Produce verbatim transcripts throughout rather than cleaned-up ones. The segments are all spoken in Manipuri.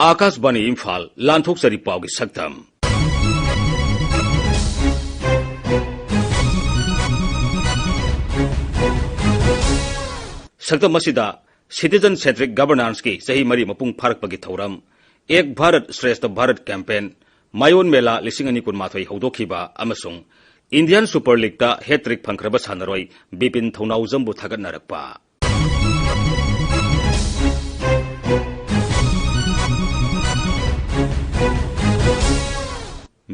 ꯑꯥꯀꯥꯁꯕꯥꯅꯤ ꯏꯝꯐꯥꯜ, ꯂꯥꯟꯊꯣꯛꯆꯔꯤ ꯄꯥꯎꯒꯤ ꯁꯛꯇꯝ꯫ ꯁꯛꯇꯝ ꯑꯁꯤꯗ Citizen Centric Governanceꯀꯤ ꯆꯍꯤ ꯃꯔꯤ ꯃꯄꯨꯡ ꯐꯥꯔꯛꯄꯒꯤ ꯊꯧꯔꯝ, ꯑꯦꯛ ꯚꯥꯔꯠ ꯁ꯭ꯔꯦꯁꯊ ꯚꯥꯔꯠ campaign, ꯃꯥꯏꯑꯣꯟ ꯃꯦꯂꯥ ꯂꯤꯁꯤꯡ ꯑꯅꯤ ꯀꯨꯟꯃꯥꯊꯣꯏ ꯍꯧꯗꯣꯛꯈꯤꯕ ꯑꯃꯁꯨꯡ Indian Super Leagueꯇ hat-trick ꯐꯪꯈ꯭ꯔꯕ ꯁꯥꯟꯅꯔꯣꯏ ꯕꯤꯄꯤꯟ ꯊꯧꯅꯥꯎꯖꯝꯕꯨ ꯊꯥꯒꯠꯅꯔꯛꯄ꯫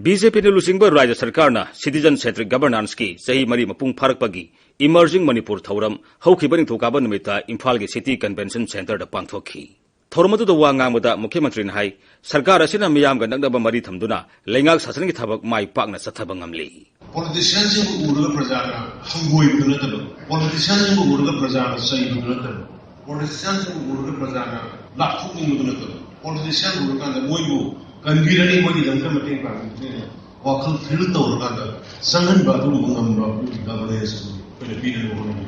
ꯕꯤ ꯖꯦ ꯄꯤꯅ ꯂꯨꯆꯤꯡꯕ ꯔꯥꯖ꯭ꯌ ꯁꯔꯀꯥꯔꯅ Citizen Centric Governanceꯀꯤ ꯆꯍꯤ ꯃꯔꯤ ꯃꯄꯨꯡ ꯐꯥꯔꯛꯄꯒꯤ Emerging Manipur ꯊꯧꯔꯝ ꯍꯧꯈꯤꯕ ꯅꯤꯡꯊꯧꯀꯥꯕ ꯅꯨꯃꯤꯠꯇ ꯏꯝꯐꯥꯜꯒꯤ City Convention Centreꯗ ꯄꯥꯡꯊꯣꯛꯈꯤ꯫ ꯊꯧꯔꯝ ꯑꯗꯨꯗ ꯋꯥ ꯉꯥꯡꯕꯗ ꯃꯨꯈ꯭ꯌ ꯃꯟꯇ꯭ꯔꯤꯅ ꯍꯥꯏ, ꯁꯔꯀꯥꯔ ꯑꯁꯤꯅ ꯃꯤꯌꯥꯝꯒ ꯅꯛꯅꯕ ꯃꯔꯤ ꯊꯝꯗꯨꯅ ꯂꯩꯉꯥꯛ ꯁꯥꯁꯟꯒꯤ ꯊꯕꯛ ꯃꯥꯏ ꯄꯥꯛꯅ ꯆꯠꯊꯕ ꯉꯝꯂꯤ꯫ ꯄꯣꯂꯤꯇꯤꯁꯤꯌꯥꯟꯁꯤꯡꯕꯨ ꯎꯔꯒ ꯄ꯭ꯔꯖꯥꯅ ꯍꯪꯒꯣꯏꯕꯗꯨ ꯅꯠꯇꯕ, ꯄꯣꯂꯤꯇꯤꯁꯤꯌꯥꯟꯁꯤꯡꯕꯨ ꯎꯔꯒ ꯄ꯭ꯔꯖꯥꯅ ꯆꯩꯕꯗꯨ ꯅꯠꯇꯕ, ꯄꯣꯂꯤꯇꯤꯁꯤꯌꯥꯟꯁꯤꯡꯕꯨ ꯎꯔꯒ ꯄ꯭ꯔꯖꯥꯅ ꯂꯥꯞꯊꯣꯛꯅꯤꯡꯕꯗꯨ ꯅꯠꯇꯕ, ꯄꯣꯂꯤꯇꯤꯁꯤꯌꯥꯟ ꯎꯔꯀꯥꯟꯗ ꯃꯣꯏꯕꯨ ꯀꯟꯕꯤꯔꯅꯤ, ꯃꯣꯏꯒꯤꯗꯃꯛꯇ ꯃꯇꯦꯡ ꯄꯥꯡꯕꯤꯔꯅꯤ ꯍꯥꯏꯅ ꯋꯥꯈꯜ ꯐꯤꯜ ꯇꯧꯔꯀꯥꯟꯗ ꯆꯪꯍꯟꯕ ꯑꯗꯨꯒꯨꯝꯕ ꯉꯝꯕ ꯑꯩꯈꯣꯏꯒꯤ ꯒꯚꯔꯅꯦꯟꯁ ꯑꯗꯨ ꯑꯩꯈꯣꯏꯅ ꯄꯤꯅꯕ ꯍꯣꯠꯅꯒꯅꯤ꯫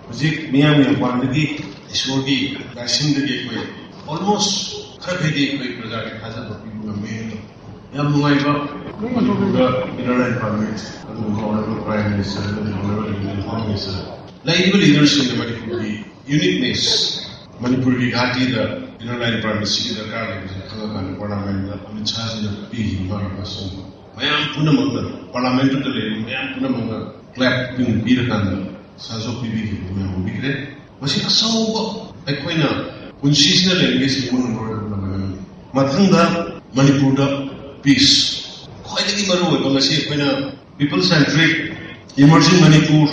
ꯍꯧꯖꯤꯛ ꯃꯤꯌꯥꯝꯒꯤ ꯃꯄꯥꯟꯗꯒꯤ ꯏꯁꯣꯔꯒꯤ ꯂꯥꯏꯁꯤꯡꯗꯒꯤ ꯑꯩꯈꯣꯏ almost ꯈꯔ ꯈꯩꯗꯤ ꯑꯩꯈꯣꯏ ꯄ꯭ꯔꯖꯥꯒꯤ ꯊꯥꯖꯕ ꯄꯤꯕ ꯉꯝꯃꯦ꯫ ꯌꯥꯝ ꯅꯨꯡꯉꯥꯏꯕ ꯃꯅꯤꯄꯨꯔꯗ Inner Line Permit, ꯑꯗꯨꯒꯨꯝꯕ Honourable Prime Minister ꯑꯃꯗꯤ Honourable Union Prime Minister, ꯂꯩꯔꯤꯕ ꯂꯤꯗꯔꯁꯤꯡꯅ ꯃꯅꯤꯄꯨꯔꯒꯤ ꯌꯨꯅꯤꯛꯅꯦꯁ, ꯃꯅꯤꯄꯨꯔꯒꯤ ꯘꯥꯇꯤꯗ Inner Line Permitꯁꯤꯒꯤ ꯗꯔꯀꯥꯔ ꯂꯩꯕꯁꯦ ꯈꯪꯉꯀꯥꯟꯗ ꯄꯥꯔꯂꯥꯃꯦꯟꯗ ꯑꯃꯤꯠ ꯁꯥꯍꯁꯤꯅ ꯄꯤꯈꯤꯕ ꯃꯥꯒꯤ ꯋꯥꯐꯝ ꯃꯌꯥꯝ ꯄꯨꯝꯅꯃꯛꯅ, ꯄꯥꯔꯂꯥꯃꯦꯟꯗꯨꯗ ꯂꯩꯔꯤꯕ ꯃꯌꯥꯝ ꯄꯨꯝꯅꯃꯛꯅ ꯀ꯭ꯂꯦꯞ ꯄꯤꯔꯀꯥꯟꯗ ꯁꯥꯖꯣꯛ ꯄꯤꯕꯤꯈꯤꯕ ꯃꯌꯥꯝ ꯎꯕꯤꯈ꯭ꯔꯦ꯫ ꯃꯁꯤ ꯑꯆꯧꯕ ꯑꯩꯈꯣꯏꯅ ꯄꯨꯟꯁꯤꯁꯤꯗ ꯂꯩꯔꯤꯉꯩ ꯁꯤꯡꯕ ꯉꯝꯃꯔꯣꯏꯗꯕ ꯂꯝꯗꯝ ꯑꯃꯅꯤ꯫ ꯃꯊꯪꯗ ꯃꯅꯤꯄꯨꯔꯗ ꯄꯤꯁ, ꯈ꯭ꯋꯥꯏꯗꯒꯤ ꯃꯔꯨ ꯑꯣꯏꯕ ꯉꯁꯤ ꯑꯩꯈꯣꯏꯅ People Centric, Emerging Manipur,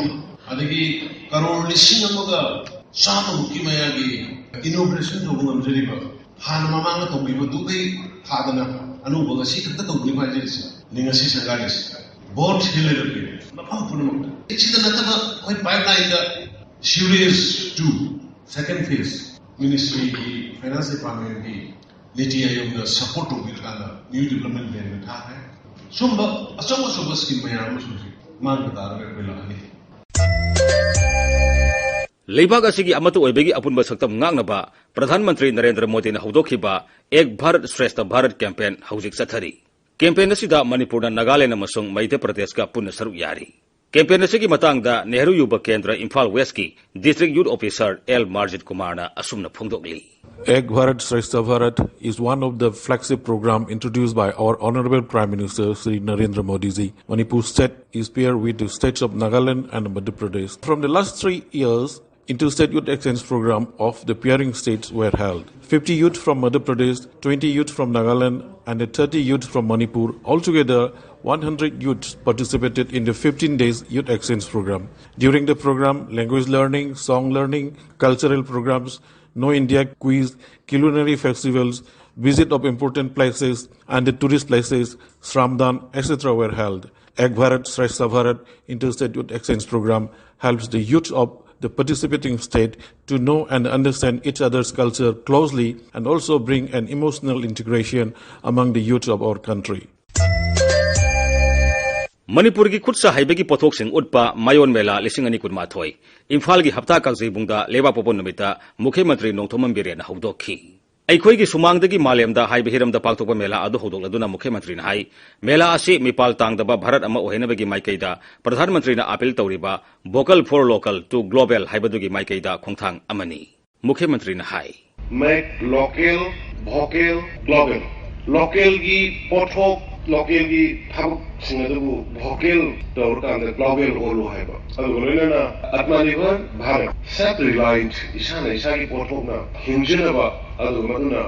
ꯑꯗꯒꯤ ꯀꯔꯣꯔ ꯂꯤꯁꯤꯡ ꯑꯃꯒ ꯆꯥꯝꯃꯃꯨꯛꯀꯤ ꯃꯌꯥꯒꯤ ꯏꯅꯣꯒ꯭ꯔꯦꯁꯟ ꯇꯧꯕ ꯉꯝꯖꯔꯤꯕ, ꯍꯥꯟꯅ ꯃꯃꯥꯡꯗ ꯇꯧꯈꯤꯕꯗꯨꯗꯩ ꯊꯥꯗꯅ ꯑꯅꯧꯕ ꯉꯁꯤ ꯈꯛꯇ ꯇꯧꯗ꯭ꯔꯤꯕ ꯍꯥꯏꯖꯔꯤꯁꯦ꯫ ꯅꯤ ꯉꯁꯤ ꯁꯔꯀꯥꯔꯒꯤꯁꯦ ꯚꯣꯠ ꯍꯦꯜꯂꯦꯔꯛꯂꯤ ꯃꯐꯝ ꯄꯨꯝꯅꯃꯛꯇ꯫ ꯁꯤꯗ ꯅꯠꯇꯕ ꯑꯩꯈꯣꯏ ꯄꯥꯏꯞ ꯂꯥꯏꯟꯗ Sewerage two second phase, ꯃꯤꯅꯤꯁꯇ꯭ꯔꯤꯒꯤ ꯐꯥꯏꯅꯥꯟꯁ ꯗꯤꯄꯥꯔꯠꯃꯦꯟꯒꯤ ꯅꯤꯇꯤ ꯑꯥꯌꯣꯒꯅ ꯁꯄꯣꯔꯠ ꯇꯧꯕꯤꯔꯀꯥꯟꯗ ꯅ꯭ꯌꯨ ꯗꯤꯕꯂꯞꯃꯦꯟ ꯄ꯭ꯂꯥꯟꯗ ꯊꯥꯈ꯭ꯔꯦ꯫ ꯁꯨꯝꯕ ꯑꯆꯧ ꯑꯆꯧꯕ ꯁ꯭ꯀꯤꯝ ꯃꯌꯥꯝ ꯑꯃꯁꯨ ꯍꯧꯖꯤꯛ ꯃꯥꯡꯗ ꯇꯥꯔꯒ ꯑꯩꯈꯣꯏ ꯂꯥꯛꯑꯅꯤ꯫ ꯂꯩꯕꯥꯛ ꯑꯁꯤꯒꯤ ꯑꯃꯠꯇ ꯑꯣꯏꯕꯒꯤ ꯑꯄꯨꯟꯕ ꯁꯛꯇꯝ ꯉꯥꯛꯅꯕ ꯄ꯭ꯔꯙꯥꯟ ꯃꯟꯇ꯭ꯔꯤ ꯅꯔꯦꯟꯗ꯭ꯔ ꯃꯣꯗꯤꯅ ꯍꯧꯗꯣꯛꯈꯤꯕ ꯑꯦꯛ ꯚꯥꯔꯠ ꯁ꯭ꯔꯦꯁꯊ ꯚꯥꯔꯠ ꯀꯦꯝꯄꯦꯟ ꯍꯧꯖꯤꯛ ꯆꯠꯊꯔꯤ꯫ ꯀꯦꯝꯄꯦꯟ ꯑꯁꯤꯗ ꯃꯅꯤꯄꯨꯔꯅ ꯅꯥꯒꯥꯂꯦꯟ ꯑꯃꯁꯨꯡ ꯃꯩꯙ꯭ꯌ ꯄ꯭ꯔꯗꯦꯁꯀ ꯄꯨꯟꯅ ꯁꯔꯨꯛ ꯌꯥꯔꯤ꯫ ꯀꯦꯝꯄꯦꯟ ꯑꯁꯤꯒꯤ ꯃꯇꯥꯡꯗ ꯅꯦꯍꯔꯨ ꯌꯨꯕ ꯀꯦꯟꯗ꯭ꯔ ꯏꯝꯐꯥꯜ ꯋꯦꯁꯀꯤ district youth officer L Marjit ꯀꯨꯃꯥꯔꯅ ꯑꯁꯨꯝꯅ ꯐꯣꯡꯗꯣꯛꯂꯤ꯫ Ek Bharat Shreshtha Bharat is one of the flagship program introduced by our Honorable Prime Minister Shri Narendra Modi ji. Manipur state is paired with the states of Nagaland and Madhya Pradesh. From the last three years, interstate youth exchange program of the pairing states were held. fifty youth from Madhya Pradesh, twenty youth from Nagaland, and thirty youth from Manipur. Altogether, one hundred youths participated in the fifteen days youth exchange program. During the program, language learning, song learning, cultural programs, Know India quiz, culinary festivals, visit of important places and the tourist places, Shramdan, et cetera were held. Ek Bharat Shreshtha Bharat Interstate Youth Exchange Program helps the youth of the participating state to know and understand each other's culture closely and also bring an emotional integration among the youth of our country. ꯃꯅꯤꯄꯨꯔꯒꯤ ꯈꯨꯠ ꯁꯥ ꯍꯩꯕꯒꯤ ꯄꯣꯠꯊꯣꯛꯁꯤꯡ ꯎꯠꯄ ꯃꯌꯣꯟ ꯃꯦꯂꯥ ꯂꯤꯁꯤꯡ ꯑꯅꯤ ꯀꯨꯟꯃꯥꯊꯣꯏ ꯏꯝꯐꯥꯜꯒꯤ ꯍꯞꯇꯥ ꯀꯥꯡꯖꯩꯕꯨꯡꯗ ꯂꯩꯕꯥꯛ ꯄꯣꯛꯄ ꯅꯨꯃꯤꯠꯇ ꯃꯨꯈ꯭ꯌ ꯃꯟꯇ꯭ꯔꯤ ꯅꯣꯡꯊꯣꯝꯕꯝ ꯕꯤꯔꯦꯟꯅ ꯍꯧꯗꯣꯛꯈꯤ꯫ ꯑꯩꯈꯣꯏꯒꯤ ꯁꯨꯃꯥꯡꯗꯒꯤ ꯃꯥꯂꯦꯝꯗ ꯍꯥꯏꯕ ꯍꯤꯔꯝꯗ ꯄꯥꯡꯊꯣꯛꯄ ꯃꯦꯂꯥ ꯑꯗꯨ ꯍꯧꯗꯣꯛꯂꯗꯨꯅ ꯃꯨꯈ꯭ꯌ ꯃꯟꯇ꯭ꯔꯤꯅ ꯍꯥꯏ, ꯃꯦꯂꯥ ꯑꯁꯤ ꯃꯤꯄꯥꯜ ꯇꯥꯡꯗꯕ ꯚꯥꯔꯠ ꯑꯃ ꯑꯣꯏꯍꯟꯅꯕꯒꯤ ꯃꯥꯏꯀꯩꯗ ꯄ꯭ꯔꯙꯥꯟ ꯃꯟꯇ꯭ꯔꯤꯅ ꯑꯥꯄꯤꯜ ꯇꯧꯔꯤꯕ Vocal for Local to Global ꯍꯥꯏꯕꯗꯨꯒꯤ ꯃꯥꯏꯀꯩꯗ ꯈꯣꯡꯊꯥꯡ ꯑꯃꯅꯤ꯫ ꯃꯨꯈ꯭ꯌ ꯃꯟꯇ꯭ꯔꯤꯅ ꯍꯥꯏ, Make local, vocal, global. ꯂꯣꯀꯦꯜꯒꯤ ꯄꯣꯠꯊꯣꯛ, ꯂꯣꯀꯦꯜꯒꯤ ꯊꯕꯛꯁꯤꯡ ꯑꯗꯨꯕꯨ ꯚꯣꯀꯦꯜ ꯇꯧꯔꯀꯥꯟꯗ ꯒ꯭ꯂꯣꯕꯦꯜ ꯑꯣꯜꯂꯨ ꯍꯥꯏꯕ꯫ ꯑꯗꯨꯒ ꯂꯣꯏꯅꯅ Atmanirbhar Bharat, self reliant, ꯏꯁꯥꯅ ꯏꯁꯥꯒꯤ ꯄꯣꯠꯊꯣꯛꯅ ꯍꯤꯡꯖꯅꯕ, ꯑꯗꯨꯒ ꯃꯗꯨꯅ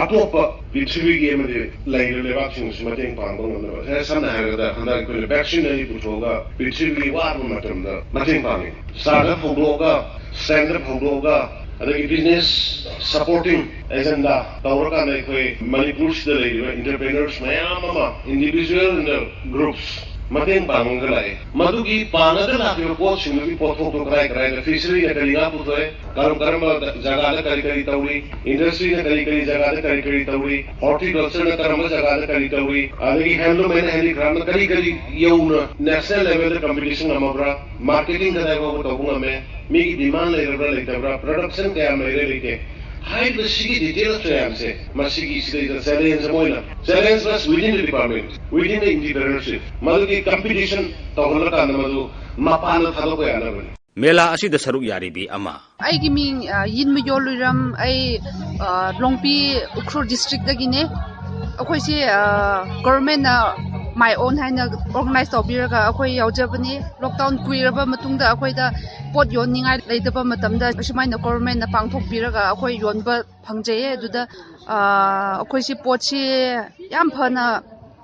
ꯑꯇꯣꯞꯄ ꯄ꯭ꯔꯤꯊꯤꯕꯤꯒꯤ ꯑꯃꯗꯤ ꯂꯩꯔꯤꯕ ꯂꯩꯕꯥꯛꯁꯤꯡꯁꯨ ꯃꯇꯦꯡ ꯄꯥꯡꯕ ꯉꯝꯅꯕ꯫ ꯁꯦ, ꯁꯝꯅ ꯍꯥꯏꯔꯕꯗ ꯍꯟꯗꯛ ꯑꯩꯈꯣꯏꯅ ꯚꯦꯛꯁꯤꯟ ꯑꯅꯤ ꯄꯨꯊꯣꯛꯑꯒ ꯄ꯭ꯔꯤꯊꯤꯕꯤꯒꯤ ꯋꯥꯔꯕ ꯃꯇꯝꯗ ꯃꯇꯦꯡ ꯄꯥꯡꯉꯤ꯫ ꯁ꯭ꯇꯥꯔꯠ ꯑꯞ ꯍꯧꯗꯣꯛꯑꯒ, ꯁ꯭ꯇꯦꯟꯗ ꯑꯞ ꯍꯧꯗꯣꯛꯑꯒ, ꯑꯗꯒꯤ ꯕꯤꯖꯤꯅꯦꯁ ꯁꯄꯣꯔꯇꯤꯡ ꯑꯦꯖꯦꯟꯗꯥ ꯇꯧꯔꯀꯥꯟꯗ ꯑꯩꯈꯣꯏ ꯃꯅꯤꯄꯨꯔꯁꯤꯗ ꯂꯩꯔꯤꯕ ꯏꯟꯇꯔꯄ꯭ꯔꯦꯅꯔꯁ ꯃꯌꯥꯝ ꯑꯃ, individual and the groups, ꯃꯇꯦꯡ ꯄꯥꯡꯉꯒ ꯂꯥꯛꯑꯦ꯫ ꯃꯗꯨꯒꯤ ꯄꯥꯡꯉꯒ ꯂꯥꯛꯂꯤꯕ ꯄꯣꯠꯁꯤꯡꯗꯨꯒꯤ ꯄꯣꯠꯊꯣꯛꯇꯣ ꯀꯗꯥꯏ ꯀꯗꯥꯏꯗ, ꯐꯤꯁꯔꯤꯅ ꯀꯔꯤ ꯉꯥ ꯄꯨꯊꯣꯛꯑꯦ, ꯀꯔꯝ ꯀꯔꯝꯕ ꯖꯒꯥꯗ ꯀꯔꯤ ꯀꯔꯤ ꯇꯧꯔꯤ, ꯏꯟꯗꯁꯇ꯭ꯔꯤꯅ ꯀꯔꯤ ꯀꯔꯤ ꯖꯒꯥꯗ ꯀꯔꯤ ꯀꯔꯤ ꯇꯧꯔꯤ, ꯍꯣꯔꯇꯤꯀꯜꯆꯔꯅ ꯀꯔꯝꯕ ꯖꯒꯥꯗ ꯀꯔꯤ ꯇꯧꯔꯤ, ꯑꯗꯒꯤ ꯍꯦꯟꯂꯨꯝ ꯑꯦꯟ ꯍꯦꯟꯗꯤꯀ꯭ꯔꯥꯐꯅ ꯀꯔꯤ ꯀꯔꯤ ꯌꯧꯅ ꯅꯦꯁꯅꯦꯜ ꯂꯦꯚꯦꯜꯗ ꯀꯝꯄꯤꯇꯤꯁꯟ ꯉꯝꯃꯕ꯭ꯔꯥ, ꯃꯥꯔꯀꯦꯇꯤꯡ ꯀꯗꯥꯏ ꯐꯥꯎꯕ ꯇꯧꯕ ꯉꯝꯃꯦ, ꯃꯤꯒꯤ ꯗꯤꯃꯥꯟ ꯂꯩꯔꯕ꯭ꯔꯥ ꯂꯩꯇꯕ꯭ꯔꯥ, ꯄ꯭ꯔꯗꯛꯁꯟ ꯀꯌꯥꯝ ꯂꯩꯔꯦ ꯂꯩꯇꯦ ꯍꯥꯏꯔꯤꯕꯁꯤꯒꯤ ꯗꯤꯇꯦꯜꯁ ꯃꯌꯥꯝꯁꯦ, ꯃꯁꯤꯒꯤ ꯁꯤꯗꯩꯗ ꯆꯦꯂꯦꯟꯖ ꯑꯃ ꯑꯣꯏꯅ, challenge was within the department, within the entrepreneurship, ꯃꯗꯨꯒꯤ ꯀꯝꯄꯤꯇꯤꯁꯟ ꯇꯧꯍꯜꯂꯀꯥꯟꯗ ꯃꯗꯨ ꯃꯄꯥꯟꯗ ꯊꯥꯗꯣꯛꯄ ꯌꯥꯅꯕꯅꯤ꯫ ꯃꯦꯂꯥ ꯑꯁꯤꯗ ꯁꯔꯨꯛ ꯌꯥꯔꯤꯕꯤ ꯑꯃ꯫ ꯑꯩꯒꯤ ꯃꯤꯡ, ꯑ, ꯌꯤꯟꯃꯌꯣꯜ ꯂꯨꯏꯔꯝ꯫ ꯑꯩ, ꯑ, ꯂꯣꯡꯄꯤ ꯎꯈ꯭ꯔꯨꯜ ꯗꯤꯁꯇ꯭ꯔꯤꯛꯇꯒꯤꯅꯦ꯫ ꯑꯩꯈꯣꯏꯁꯤ, ꯑ, ꯒꯣꯔꯃꯦꯟꯅ My Own ꯍꯥꯏꯅ ꯑꯣꯔꯒꯅꯥꯏꯖ ꯇꯧꯕꯤꯔꯒ ꯑꯩꯈꯣꯏ ꯌꯥꯎꯖꯕꯅꯤ꯫ ꯂꯣꯛꯗꯥꯎꯟ ꯀꯨꯏꯔꯕ ꯃꯇꯨꯡꯗ ꯑꯩꯈꯣꯏꯗ ꯄꯣꯠ ꯌꯣꯟꯅꯤꯡꯉꯥꯏ ꯂꯩꯇꯕ ꯃꯇꯝꯗ ꯑꯁꯨꯃꯥꯏꯅ ꯒꯣꯔꯃꯦꯟꯅ ꯄꯥꯡꯊꯣꯛꯄꯤꯔꯒ ꯑꯩꯈꯣꯏ ꯌꯣꯟꯕ ꯐꯪꯖꯩꯌꯦ꯫ ꯑꯗꯨꯗ, ꯑ, ꯑꯩꯈꯣꯏꯁꯤ ꯄꯣꯠꯁꯤ ꯌꯥꯝ ꯐꯅ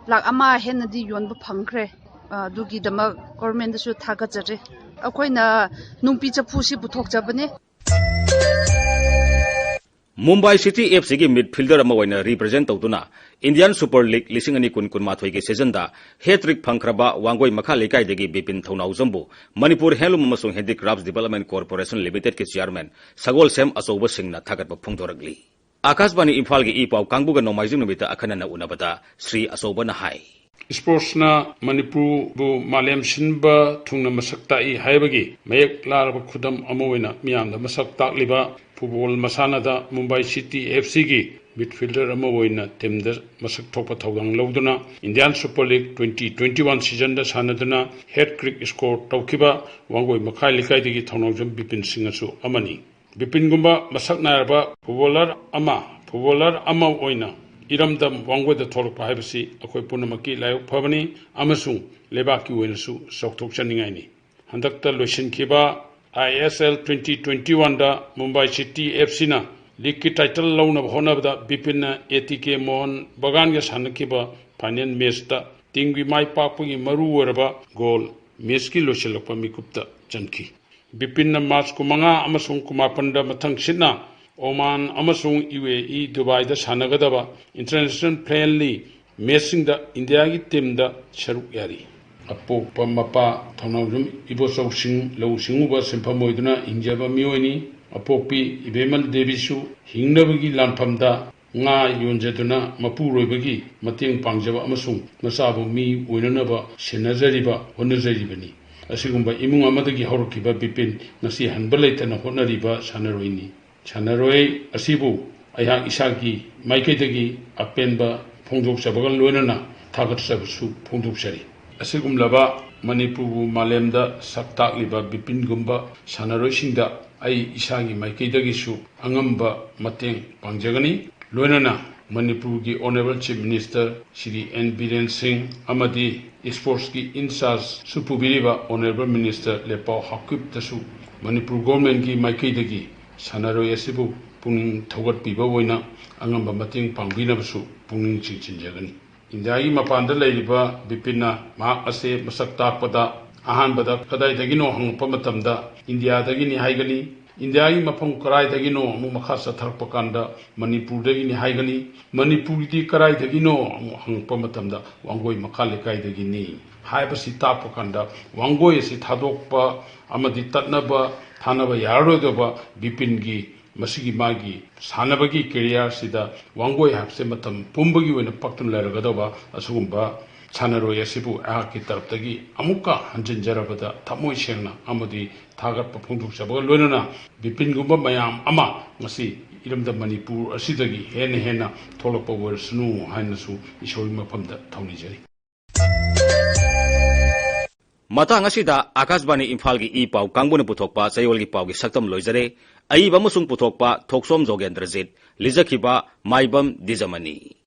ꯂꯥꯛ ꯑꯃ ꯍꯦꯟꯅꯗꯤ ꯌꯣꯟꯕ ꯐꯪꯈ꯭ꯔꯦ꯫ ꯑ, ꯑꯗꯨꯒꯤꯗꯃꯛ ꯒꯣꯔꯃꯦꯟꯗꯁꯨ ꯊꯥꯒꯠꯆꯔꯤ꯫ ꯑꯩꯈꯣꯏꯅ ꯅꯨꯡꯄꯤ ꯆꯐꯨꯁꯤ ꯄꯨꯊꯣꯛꯆꯕꯅꯦ꯫ ꯃꯨꯝꯕꯥꯏ ꯁꯤꯇꯤ ꯑꯦꯐ ꯁꯤꯒꯤ ꯃꯤꯗꯐꯤꯜꯗꯔ ꯑꯃ ꯑꯣꯏꯅ ꯔꯤꯄ꯭ꯔꯖꯦꯟ ꯇꯧꯗꯨꯅ ꯏꯟꯗꯤꯌꯥꯟ ꯁꯨꯄꯔ ꯂꯤꯒ ꯂꯤꯁꯤꯡ ꯑꯅꯤ ꯀꯨꯟ ꯀꯨꯟꯃꯥꯊꯣꯏꯒꯤ ꯁꯤꯖꯟꯗ ꯍꯦꯇ꯭ꯔꯤꯛ ꯐꯪꯈ꯭ꯔꯕ ꯋꯥꯡꯒꯣꯏ ꯃꯈꯥ ꯂꯩꯀꯥꯏꯗꯒꯤ ꯕꯤꯄꯤꯟ ꯊꯧꯅꯥꯎꯖꯝꯕꯨ ꯃꯅꯤꯄꯨꯔ ꯍꯦꯟꯂꯨꯝ ꯑꯃꯁꯨꯡ ꯍꯦꯟꯗꯤꯀ꯭ꯔꯥꯐ ꯗꯤꯕꯦꯂꯞꯃꯦꯟ ꯀꯣꯔꯄꯣꯔꯦꯁꯟ ꯂꯤꯃꯤꯇꯦꯗꯀꯤ ꯆꯤꯌꯥꯔꯃꯦꯟ ꯁꯒꯣꯜꯁꯦꯝ ꯑꯆꯧꯕ ꯁꯤꯡꯅ ꯊꯥꯒꯠꯄ ꯐꯣꯡꯗꯣꯔꯛꯂꯤ꯫ ꯑꯥꯀꯥꯁꯕꯥꯅꯤ ꯏꯝꯐꯥꯜꯒꯤ ꯏ ꯄꯥꯎ ꯀꯥꯡꯕꯨꯒ ꯅꯣꯡꯃꯥꯏꯖꯤꯡ ꯅꯨꯃꯤꯠꯇ ꯑꯈꯟꯅꯅ ꯎꯅꯕꯗ ꯁ꯭ꯔꯤ ꯑꯆꯧꯕꯅ ꯍꯥꯏ꯫ ꯏꯁꯄꯣꯔꯠꯁꯅ ꯃꯅꯤꯄꯨꯔꯕꯨ ꯃꯥꯂꯦꯝ ꯁꯤꯟꯕ ꯊꯨꯡꯅ ꯃꯁꯛ ꯇꯥꯛꯏ ꯍꯥꯏꯕꯒꯤ ꯃꯌꯦꯛ ꯂꯥꯔꯕ ꯈꯨꯗꯝ ꯑꯃ ꯑꯣꯏꯅ ꯃꯤꯌꯥꯝꯗ ꯃꯁꯛ ꯇꯥꯛꯂꯤꯕ ꯐꯨꯠꯕꯣꯜ ꯃꯁꯥꯟꯅꯗ ꯃꯨꯝꯕꯥꯏ ꯁꯤꯇꯤ ꯑꯦꯐ ꯁꯤꯒꯤ ꯃꯤꯗꯐꯤꯜꯗꯔ ꯑꯃ ꯑꯣꯏꯅ ꯇꯤꯝꯗ ꯃꯁꯛ ꯊꯣꯛꯄ ꯊꯧꯗꯥꯡ ꯂꯧꯗꯨꯅ Indian super league twenty twenty one ꯁꯤꯖꯟꯗ ꯁꯥꯟꯅꯗꯨꯅ ꯍꯦꯠ ꯀ꯭ꯔꯤꯛ ꯁ꯭ꯀꯣꯔ ꯇꯧꯈꯤꯕ ꯋꯥꯡꯒꯣꯏ ꯃꯈꯥ ꯂꯩꯀꯥꯏꯗꯒꯤ ꯊꯧꯅꯥꯎꯖꯝ ꯕꯤꯄꯤꯟ ꯁꯤꯡ ꯑꯁꯨ ꯑꯃꯅꯤ꯫ ꯕꯤꯄꯤꯟꯒꯨꯝꯕ ꯃꯁꯛ ꯅꯥꯏꯔꯕ ꯐꯨꯠꯕꯣꯂꯔ ꯑꯃ, ꯐꯨꯠꯕꯣꯂꯔ ꯑꯃ ꯑꯣꯏꯅ ꯏꯔꯝꯗꯝ ꯋꯥꯡꯒꯣꯏꯗ ꯊꯣꯛꯂꯛꯄ ꯍꯥꯏꯕꯁꯤ ꯑꯩꯈꯣꯏ ꯄꯨꯝꯅꯃꯛꯀꯤ ꯂꯥꯏꯕꯛ ꯐꯕꯅꯤ ꯑꯃꯁꯨꯡ ꯂꯩꯕꯥꯛꯀꯤ ꯑꯣꯏꯅꯁꯨ ꯆꯥꯎꯊꯣꯛꯆꯅꯤꯡꯉꯥꯏꯅꯤ꯫ ꯍꯟꯗꯛꯇ ꯂꯣꯏꯁꯤꯟꯈꯤꯕ ꯑꯥꯏ ꯑꯦꯁ ꯑꯦꯜ ꯇ꯭ꯋꯦꯟꯇꯤ ꯇ꯭ꯋꯦꯟꯇꯤ ꯋꯥꯟꯗ ꯃꯨꯝꯕꯥꯏ ꯁꯤꯇꯤ ꯑꯦꯐ ꯁꯤꯅ ꯂꯤꯒꯀꯤ ꯇꯥꯏꯇꯜ ꯂꯧꯅꯕ ꯍꯣꯠꯅꯕꯗ ꯕꯤꯄꯤꯟꯅ ꯑꯦ ꯇꯤ ꯀꯦ ꯃꯣꯍꯟ ꯕꯒꯥꯟꯒ ꯁꯥꯟꯅꯈꯤꯕ ꯐꯥꯏꯅꯦꯜ ꯃꯦꯆꯇ ꯇꯤꯝꯒꯤ ꯃꯥꯏ ꯄꯥꯛꯄꯒꯤ ꯃꯔꯨ ꯑꯣꯏꯔꯕ ꯒꯣꯜ ꯃꯦꯆꯀꯤ ꯂꯣꯏꯁꯤꯜꯂꯛꯄ ꯃꯤꯀꯨꯞꯇ ꯆꯟꯈꯤ꯫ ꯕꯤꯄꯤꯟꯅ ꯃꯥꯔꯆ ꯀꯨꯟꯃꯉꯥ ꯑꯃꯁꯨꯡ ꯀꯨꯟꯃꯥꯄꯟꯗ ꯃꯊꯪꯁꯤꯠꯅ ꯑꯣꯃꯥꯟ ꯑꯃꯁꯨꯡ ꯌꯨ ꯑꯦ ꯏ ꯗꯨꯕꯥꯏꯗ ꯁꯥꯟꯅꯒꯗꯕ ꯏꯟꯇꯔꯅꯦꯁꯅꯦꯜ ꯐ꯭ꯔꯦꯟꯂꯤ ꯃꯦꯆꯁꯤꯡꯗ ꯏꯟꯗꯤꯌꯥꯒꯤ ꯇꯤꯝꯗ ꯁꯔꯨꯛ ꯌꯥꯔꯤ꯫ ꯑꯄꯣꯛꯄ ꯃꯄꯥ ꯊꯧꯅꯥꯎꯖꯝ ꯏꯕꯣꯆꯧꯁꯤꯡ ꯂꯧꯎ ꯁꯤꯡꯎꯕ ꯁꯤꯟꯐꯝ ꯑꯣꯏꯗꯨꯅ ꯍꯤꯡꯖꯕ ꯃꯤꯑꯣꯏꯅꯤ꯫ ꯑꯄꯣꯛꯄꯤ ꯏꯕꯦꯝꯃ ꯗꯦꯕꯤꯁꯨ ꯍꯤꯡꯅꯕꯒꯤ ꯂꯥꯟꯐꯝꯗ ꯉꯥ ꯌꯣꯟꯖꯗꯨꯅ ꯃꯄꯨꯔꯣꯏꯕꯒꯤ ꯃꯇꯦꯡ ꯄꯥꯡꯖꯕ ꯑꯃꯁꯨꯡ ꯃꯆꯥꯕꯨ ꯃꯤ ꯑꯣꯏꯅꯅꯕ ꯁꯦꯟꯅꯖꯔꯤꯕ, ꯍꯣꯠꯅꯖꯔꯤꯕꯅꯤ꯫ ꯑꯁꯤꯒꯨꯝꯕ ꯏꯃꯨꯡ ꯑꯃꯗꯒꯤ ꯍꯧꯔꯛꯈꯤꯕ ꯕꯤꯄꯤꯟ ꯉꯁꯤ ꯍꯟꯕ ꯂꯩꯇꯅ ꯍꯣꯠꯅꯔꯤꯕ ꯁꯥꯟꯅꯔꯣꯏꯅꯤ꯫ ꯁꯥꯟꯅꯔꯣꯏ ꯑꯁꯤꯕꯨ ꯑꯩꯍꯥꯛ ꯏꯁꯥꯒꯤ ꯃꯥꯏꯀꯩꯗꯒꯤ ꯑꯄꯦꯟꯕ ꯐꯣꯡꯗꯣꯛꯆꯕꯒ ꯂꯣꯏꯅꯅ ꯊꯥꯒꯠꯆꯕꯁꯨ ꯐꯣꯡꯗꯣꯛꯆꯔꯤ꯫ ꯑꯁꯤꯒꯨꯝꯂꯕ ꯃꯅꯤꯄꯨꯔꯕꯨ ꯃꯥꯂꯦꯝꯗ ꯁꯛ ꯇꯥꯛꯂꯤꯕ ꯕꯤꯄꯤꯟꯒꯨꯝꯕ ꯁꯥꯟꯅꯔꯣꯏꯁꯤꯡꯗ ꯑꯩ ꯏꯁꯥꯒꯤ ꯃꯥꯏꯀꯩꯗꯒꯤꯁꯨ ꯑꯉꯝꯕ ꯃꯇꯦꯡ ꯄꯥꯡꯖꯒꯅꯤ꯫ ꯂꯣꯏꯅꯅ ꯃꯅꯤꯄꯨꯔꯒꯤ Honourable Chief Minister Shri N Biren Singh ꯑꯃꯗꯤ sportsꯀꯤ in chargeꯁꯨ ꯄꯨꯕꯤꯔꯤꯕ Honourable Minister ꯂꯦꯄꯥꯎ ꯍꯥꯀꯤꯞꯇꯁꯨ ꯃꯅꯤꯄꯨꯔ governmentꯀꯤ ꯃꯥꯏꯀꯩꯗꯒꯤ ꯁꯥꯟꯅꯔꯣꯏ ꯑꯁꯤꯕꯨ ꯄꯨꯛꯅꯤꯡ ꯊꯧꯒꯠꯄꯤꯕ ꯑꯣꯏꯅ ꯑꯉꯝꯕ ꯃꯇꯦꯡ ꯄꯥꯡꯕꯤꯅꯕꯁꯨ ꯄꯨꯛꯅꯤꯡ ꯆꯤꯡꯁꯤꯟꯖꯒꯅꯤ꯫ ꯏꯟꯗꯤꯌꯥꯒꯤ ꯃꯄꯥꯟꯗ ꯂꯩꯔꯤꯕ ꯕꯤꯄꯤꯟꯅ ꯃꯍꯥꯛ ꯑꯁꯦ ꯃꯁꯛ ꯇꯥꯛꯄꯗ ꯑꯍꯥꯟꯕꯗ ꯀꯗꯥꯏꯗꯒꯤꯅꯣ ꯍꯪꯉꯛꯄ ꯃꯇꯝꯗ ꯏꯟꯗꯤꯌꯥꯗꯒꯤꯅꯤ ꯍꯥꯏꯒꯅꯤ꯫ ꯏꯟꯗꯤꯌꯥꯒꯤ ꯃꯐꯝ ꯀꯗꯥꯏꯗꯒꯤꯅꯣ ꯑꯃꯨꯛ ꯃꯈꯥ ꯆꯠꯊꯔꯛꯄ ꯀꯥꯟꯗ ꯃꯅꯤꯄꯨꯔꯗꯒꯤꯅꯤ ꯍꯥꯏꯒꯅꯤ꯫ ꯃꯅꯤꯄꯨꯔꯒꯤꯗꯤ ꯀꯗꯥꯏꯗꯒꯤꯅꯣ ꯑꯃꯨꯛ ꯍꯪꯉꯛꯄ ꯃꯇꯝꯗ ꯋꯥꯡꯒꯣꯏ ꯃꯈꯥ ꯂꯩꯀꯥꯏꯗꯒꯤꯅꯤ ꯍꯥꯏꯕꯁꯤ ꯇꯥꯛꯄ ꯀꯥꯟꯗ ꯋꯥꯡꯒꯣꯏ ꯑꯁꯤ ꯊꯥꯗꯣꯛꯄ ꯑꯃꯗꯤ ꯇꯠꯅꯕ ꯊꯥꯅꯕ ꯌꯥꯔꯔꯣꯏꯗꯕ ꯕꯤꯄꯤꯟꯒꯤ ꯃꯁꯤꯒꯤ ꯃꯥꯒꯤ ꯁꯥꯟꯅꯕꯒꯤ careerꯁꯤꯗ ꯋꯥꯡꯒꯣꯏ ꯍꯥꯏꯕꯁꯦ ꯃꯇꯝ ꯄꯨꯝꯕꯒꯤ ꯑꯣꯏꯅ ꯄꯛꯇꯨꯅ ꯂꯩꯔꯒꯗꯧꯕ ꯑꯁꯤꯒꯨꯝꯕ ꯁꯥꯟꯅꯔꯣꯏ ꯑꯁꯤꯕꯨ ꯑꯩꯍꯥꯛꯀꯤ ꯇꯔꯞꯇꯒꯤ ꯑꯃꯨꯛꯀ ꯍꯟꯖꯤꯟꯖꯔꯕꯗ ꯊꯃꯣꯏ ꯁꯦꯡꯅ ꯑꯃꯗꯤ ꯊꯥꯒꯠꯄ ꯐꯣꯡꯗꯣꯛꯆꯕꯒ ꯂꯣꯏꯅꯅ ꯕꯤꯄꯤꯟꯒꯨꯝꯕ ꯃꯌꯥꯝ ꯑꯃ ꯉꯁꯤ ꯏꯔꯝꯗꯝ ꯃꯅꯤꯄꯨꯔ ꯑꯁꯤꯗꯒꯤ ꯍꯦꯟꯅ ꯍꯦꯟꯅ ꯊꯣꯛꯂꯛꯄ ꯑꯣꯏꯔꯁꯅꯨ ꯍꯥꯏꯅꯁꯨ ꯏꯁꯣꯔꯒꯤ ꯃꯐꯝꯗ ꯊꯧꯅꯤꯖꯔꯤ꯫ ꯃꯇꯥꯡ ꯑꯁꯤꯗ ꯑꯥꯀꯥꯁꯕꯥꯅꯤ ꯏꯝꯐꯥꯜꯒꯤ ꯏ ꯄꯥꯎ ꯀꯥꯡꯕꯨꯅ ꯄꯨꯊꯣꯛꯄ ꯆꯌꯣꯜꯒꯤ ꯄꯥꯎꯒꯤ ꯁꯛꯇꯝ ꯂꯣꯏꯖꯔꯦ꯫ ꯑꯏꯕ ꯑꯃꯁꯨꯡ ꯄꯨꯊꯣꯛꯄ ꯊꯣꯛꯆꯣꯝ ꯖꯣꯒꯦꯟꯗ꯭ꯔꯖꯤꯠ, ꯂꯤꯖꯈꯤꯕ ꯃꯥꯏꯕꯝ ꯗꯤꯖꯃꯅꯤ꯫